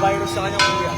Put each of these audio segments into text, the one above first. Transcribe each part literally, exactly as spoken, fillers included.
May virus sa kanya, kuya.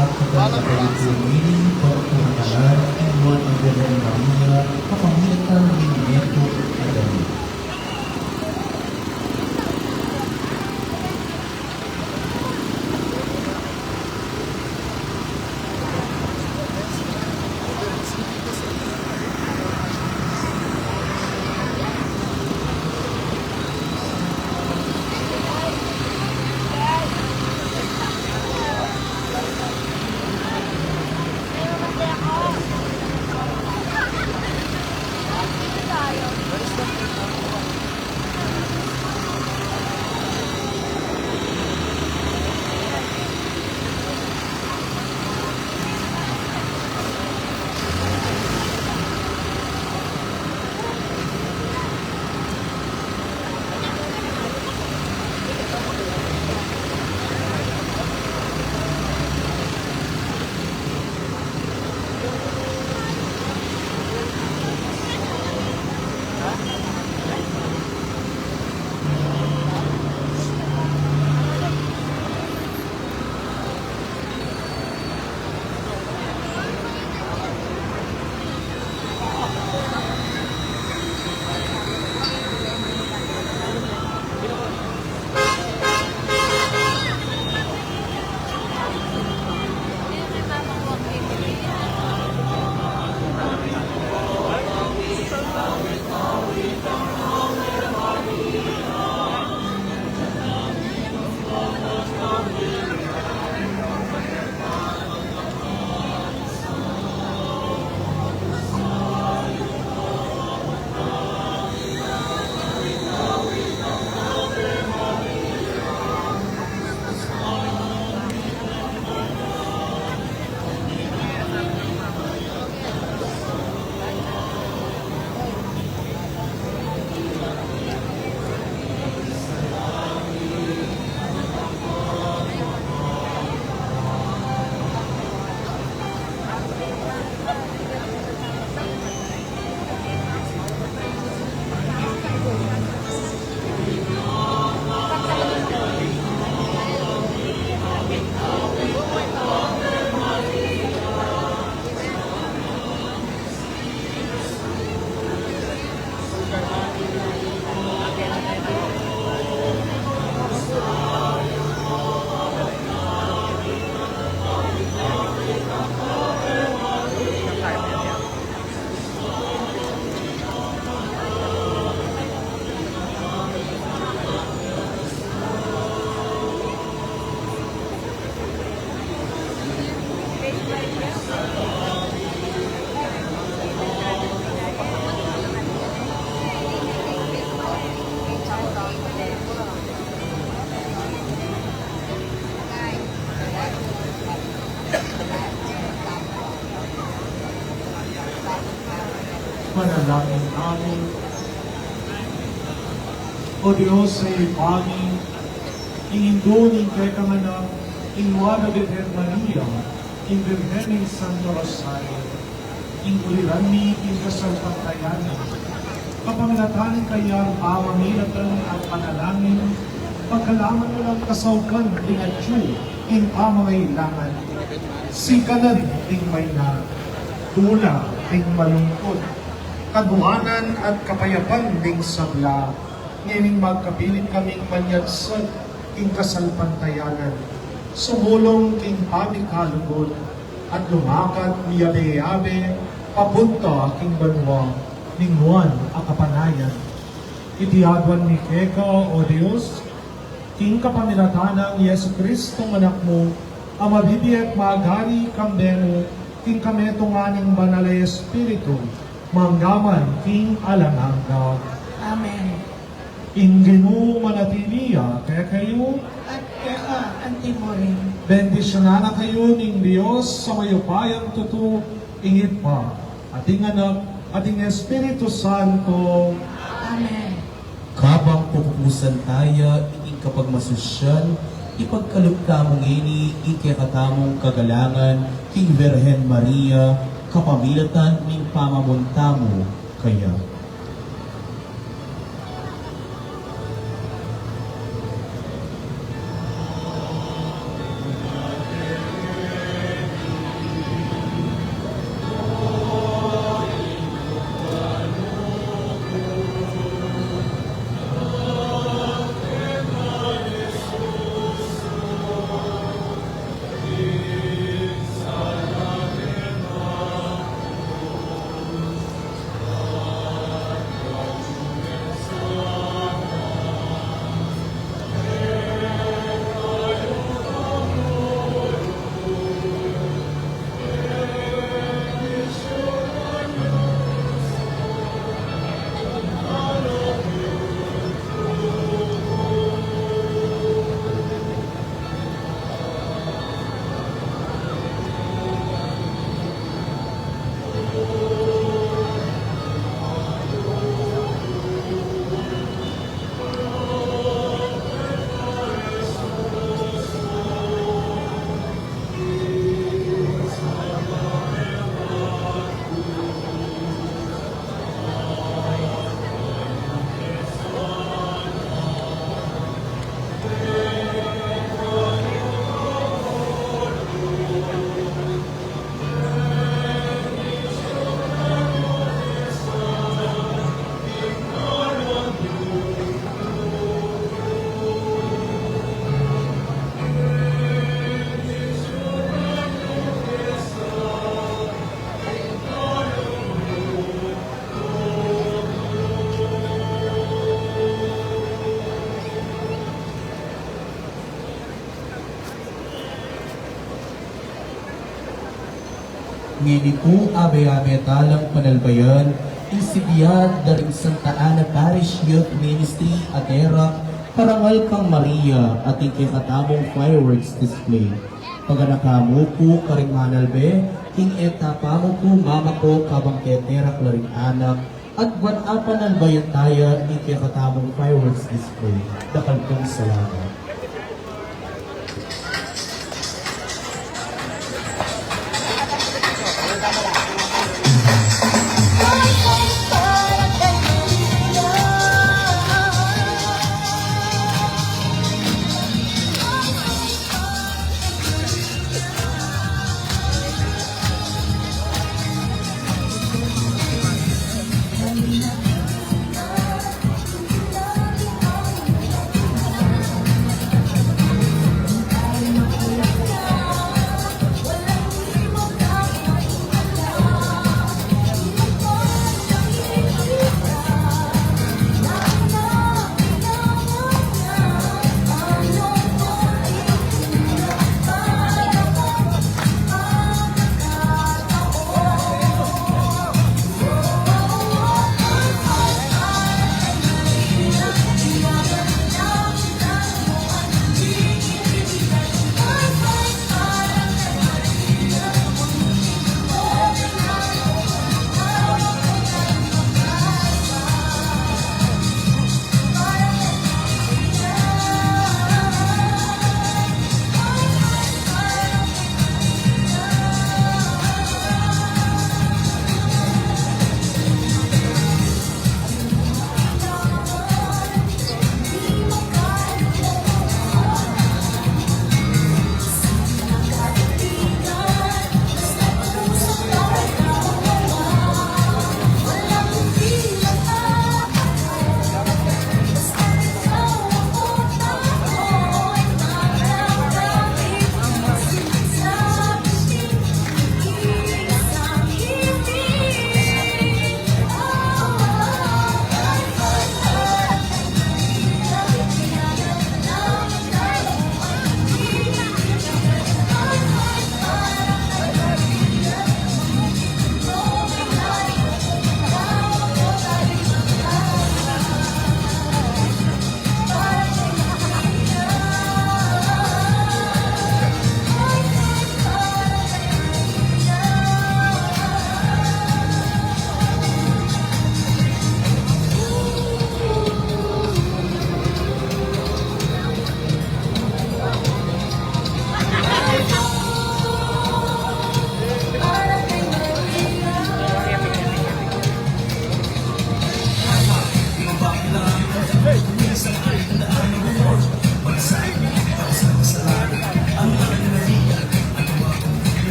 At sa pagkakalipun nini, pagpurmalan, ing Nuan a Birhen Maria, kapamilatan ning metung a David. Panalangin tamu. O Dios a Ibpa mi, ing Indu ning kekang Anak, ing Nuan a Birhen Maria, ing Birhen ning Santo Rosario, ing uliran mi king kasalpantayanan. Kapamilatan ning kayang pamamilatan at panalangin, pagkalaman na lang kasaupan ding atyu ing pamangailangan. Sikanan ding maina, tula ding malungkut, kaduanan at kapayapan ding sabla. Ngening magkapilit kaming manyagsak king kasalpantayanan, sumulung king pamikalugud, at lumakat miyabe-yabe papunta king banua ning Nuan a kapanayan. Iti aduan mi keka, O Dios, king kapamilatan nang Jesucristo, Anak mu, a mabibie at magari kambe mu king kametungan ning Banal a Espiritu, mangga man king alang angga. Amen. Ing Ginu manatili ya kekayu. At keka antimurin. Bendisyunan na kayu ning Dios a mayupayang tutu, ing Ibpa, at ing Anak, at ing Espiritu Santo. Amen. Kabang pupusan taya iting kapagmasusyan, ipagkalub tamu ngeni ing kekatamung kagalangan king Virgen Maria, kapamilatan ning pamamunta mu kaya. Ngeni pu, abe-abe talang panalbayan ing sibian da ring Santa Ana Parish Youth Ministry a Terak, Parangal kang Maria, at ing kekatamung fireworks display. Paganaka mu pu karing manalbe, ing e ta pa mu pu mamako kabang keterak la ring anak, at ban apanalbayan taya ing kekatamung fireworks display. Dakal pung salamat.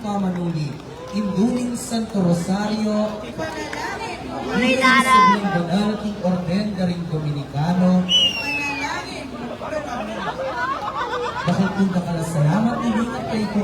Mamanuli, Indu ning Santo Rosario, ipanalangin mu. Ning sablang banal king Orden da ring Dominikano, ipanalangin mu. Dakal pung dakal a salamat ning ingat kayku